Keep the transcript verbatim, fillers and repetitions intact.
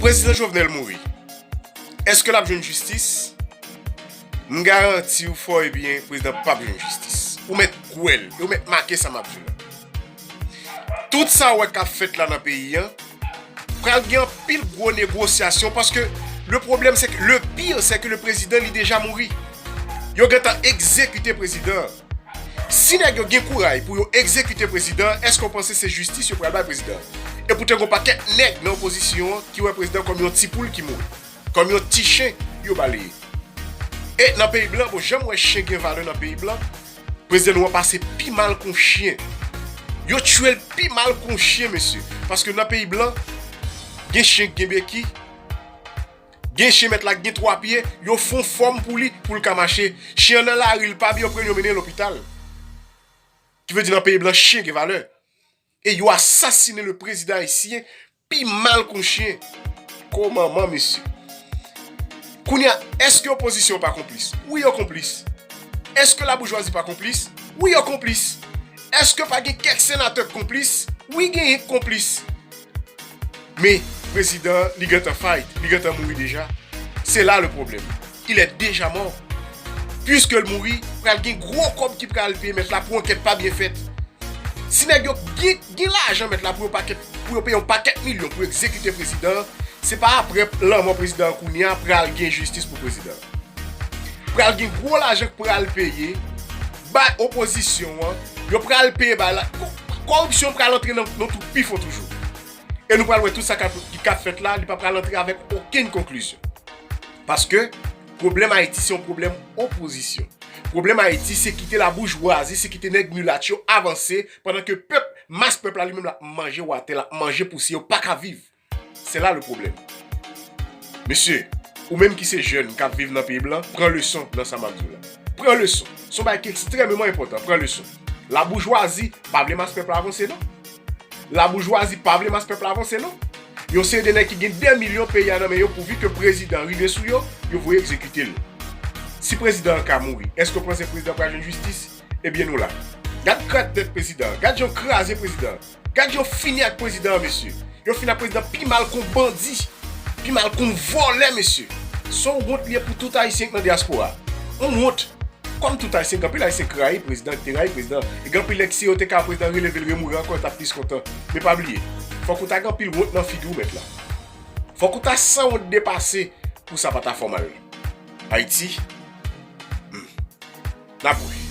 Prezidan Jovenel mouri. Èske l ap jwenn jistis? M garanti w fò e byen, prezidan p ap jwenn jistis. Ou mèt kwè l, e ou mèt make sa m ap di w la. Tout sa w wè k ap fèt la nan peyi an, pral gen anpil gwo negosyasyon, paske le problème, c'est que, le pire, c'est que le président, li deja mouri. Yo gentan egzekite prezidan an. Si nèg yo gen kouray pou yo egzekite prezidan an, èske w panse se jistis yo pral bay prezidan an? E poutan, gen yon pakèt nèg nan opozisyon an ki wè prezidan an kòm yon ti poul ki mouri, kòm yon ti chen yo baleye. E nan peyi blan, bon, jan m wè chen gen valè nan peyi blan, prezidan nou an pase pi mal kon chen. Yo tchwe l pi mal kon chen, mesye. Paske nan peyi blan, gen chen k gen beki, gen chen mèt la k gen twa pye, yo fè yon fòm pou li, pou l ka mache. Chen an nan lari, l pa byen, yo pran l, yo mennen l lopital. Ki vle di nan peyi blan, chen gen valè. E yo asasinen le prezidan ayisyen pi mal kon chen. Ko manman, mesye. Kounye a, èske opozisyon pa konplis? Wi, yo konplis. Èske laboujwazi pa konplis? Wi, yo konplis. Èske pa gen kèk senatè k konplis? Wi, genyen k konplis. Men, prezidan, li gentan fight, li gentan mouri deja. C'est là le problème. Il est déjà mort. Puiske l mouri, pral gen gwo kòb ki pral peye mèt la pou ankèt pa byen fèt. Si nèg yo gen, gen lajan mèt la pou yo pakèt, pou yo peye yon pakèt milyon pou egzekite prezidan an, se pa apre lanmò prezidan an kounye a pral gen jistis pou prezidan an. Pral gen gwo lajan k pral peye bay opozisyon an, yo pral peye bay la. Ko-, kòripsyon pral antre nan, nan twou pi fon toujou. E nou pral wè tout sa k ap, ki k ap fèt la, li pa pral antre avèk okenn konklizyon. Paske pwoblèm Ayiti se yon pwoblèm opozisyon. Pwoblèm Ayiti se kite laboujwazi, se kite nèg milat yo avanse, pandan ke pèp, mas pèp la li menm l ap manje watè, l ap manje pousyè, yo pa ka viv. C'est là le problème. Mesye, ou menm ki se jèn k ap viv nan peyi blan, pran leson nan sa m ap di w la. Pran leson. Se yon bagay ki ekstrèmeman enpòtan. Pran leson. Laboujwazi pa vle mas pèp la avanse, non. Laboujwazi pa vle mas pèp la avanse, non. Yon seri de nèg ki gen dè milyon peyi a nan men yo, pouvi ke prezidan rive sou yo, yo voye egzekite l. Si prezidan an ka mouri, èske w panse prezidan pral jwenn jistis? Ebyen, nou la. Gad krak tèt prezidan an. Gad jan yo kraze prezidan an. Gad jan yo fini ak prezidan an, mesye. Yo fini ak prezidan pi mal kon bandi, pi mal kon vòlè, mesye. Se yon wont li ye pou tout Ayisyen k nan dyaspora. Yon wont. Kòm tout Ayisyen, gen anpil Ayisyen k rayi prezidan, ki te rayi prezidan. E gen anpil nèg, si yo te ka prezidan releve l, remouri ankò, yo t ap plis kontan. Men pa bliye, fòk ou ta gen anpil wont nan figi w, mèt la. Fòk ou ta sanwont depase pou sa pa ta fè w mal. Ayiti, hmm, n ap wè.